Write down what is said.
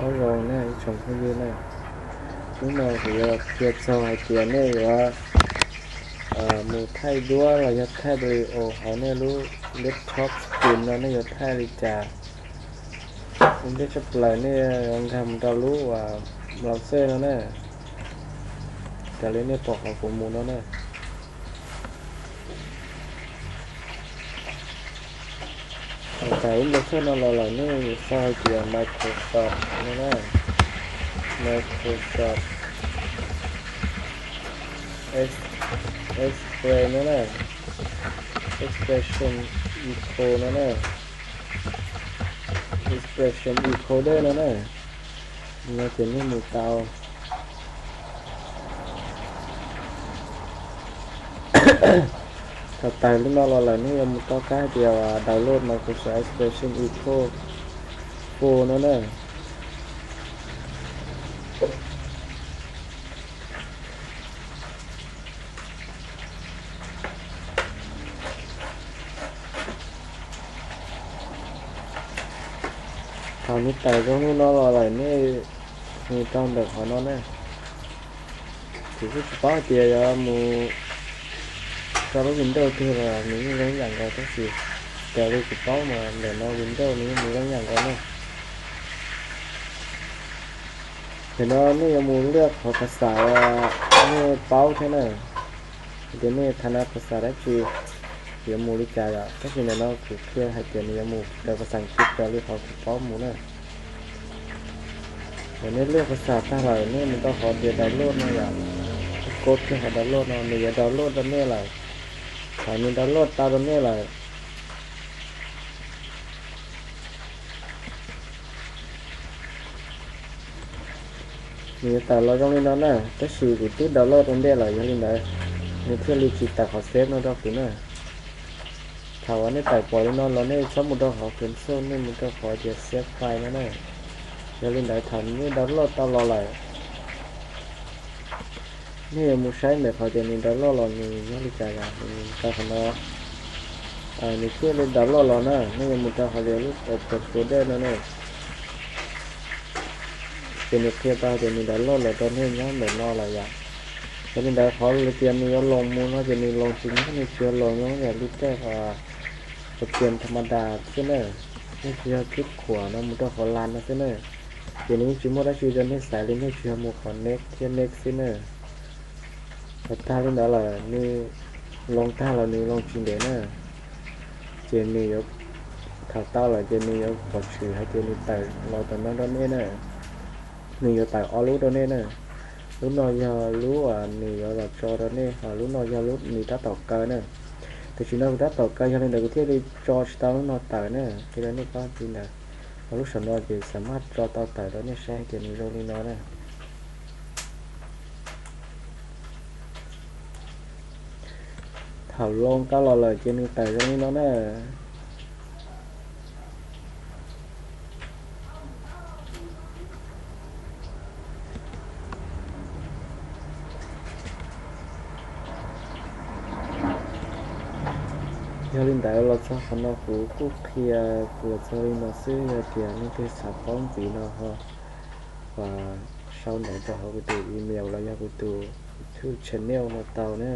Nyob zoo na ib tsoom phooj ywg na, hnub no kuv yuav qhia txog hais tias nej yuav mus thaij duab los yog thaij video hauv nej lub laptop screen no nej yuav thaij li cas. Ua ntej tshaj plaws nej yuav nkag mus rau lub uas browser no na, raws li nej pom qhov kuv mus no na. Thaum tawm lub browser no los lawm nej sau hais tias Microsoft no na, Microsoft Express no na, Expression Encoder no na, Expression Encoder no na. No ces nej mus tau. Thaum tawm lub no los lawm nej yuav mus tau kab hais tias download Microsoft Expression Echo Four no na. Thaum nws tawm zoo li no los lawm nej mus rau ntawm qhov no na. Kuv kuj tsis paub hais tias yuav mus rau lub Windows twg los nws yeej zoo ib yam nkaus tab sis raws li kuv paub mas ntawm no Windows nws yeej mus zoo ib yam nkaus na. Ntawm no nej yuav mus lwaj qhov phas xas uas nej paub thiab na, hais tias nej thav na phas xas dab tsi, yuav mus li cas yom. Tab sis ntawm no kuv qhia hais tias nws yuav mus raws phas xas Askiv raws li qhov kuv paub mus na. Thaum nej lwaj phas xas tag lawm nej mus rau qhov tias download no yom, kos kiag qhov download no nws yuav download rau nej lawm. Thaum nws download tau rau nej lawm, nws yuav tawm los zoo li no na, tab sis kuv twb download ua ntej lawm yog li ntawd nws thiaj li tsis tawm qhov save no rau kuv na. Thaum uas nej tawm pom li no los nej txhob mus rau qhov console, nej mus rau qhov tias save file no na. Yog li ntawd thaum nej download tau los lawm, nej yuav mus saib ntawm qhov tias nws download los nws nyob li cas yom, nws tau qhov no, nws thiaj li download los na, nej yuav mus rau qhov tias lub open folder no na. Ces nws qhia tau tias nws download los rau nej nyob ntawm no lawm yom. Yog li ntawd qhov tias nws yuav loos mus no ces nws loos tsis nyob, nws tsuas loos nyob yam li tej qhov tias tha ma das xwb na, yeej tsis yog khib khuam no mus rau qhov las no xwb na. Ces nws yeej tsis muaj dab tsi rau nej xaiv li, nej tsuas yog mus qhov next thiab next xwb na. Thaum tag li ntawd lawm nws loos tag los nws loos tsis ntev na, ces nws yuav, thaum tau lawm ces nws yuav pom tshwm hais tias nws tawm los tom no rau nej na. Nws yuav tawm ob lub rau nej na. Lub no yog lub uas nws yuav los tso rau nej, ho lub no yog lub nws tab tom kaw na. Tam sim no kuv tab tom kaw yog li ntawd kuv thiaj li tso tsis tau lub no tawm na, qhia rau nej paub li ntawd. Ho lub saum no ces xam maj tso tau tawm rau nej saib hais tias nws zoo li no na. Thaum loos tau los lawm ces nws tawm zoo li no na. Yog li ntawd los txog qhov no kuv kuj qhia los txog li no xwb, yog tias leej twg xav paub ntxiv no ho sau ntawv rau hauv kuv tus email los yog kuv tus YouTube channel no tau na.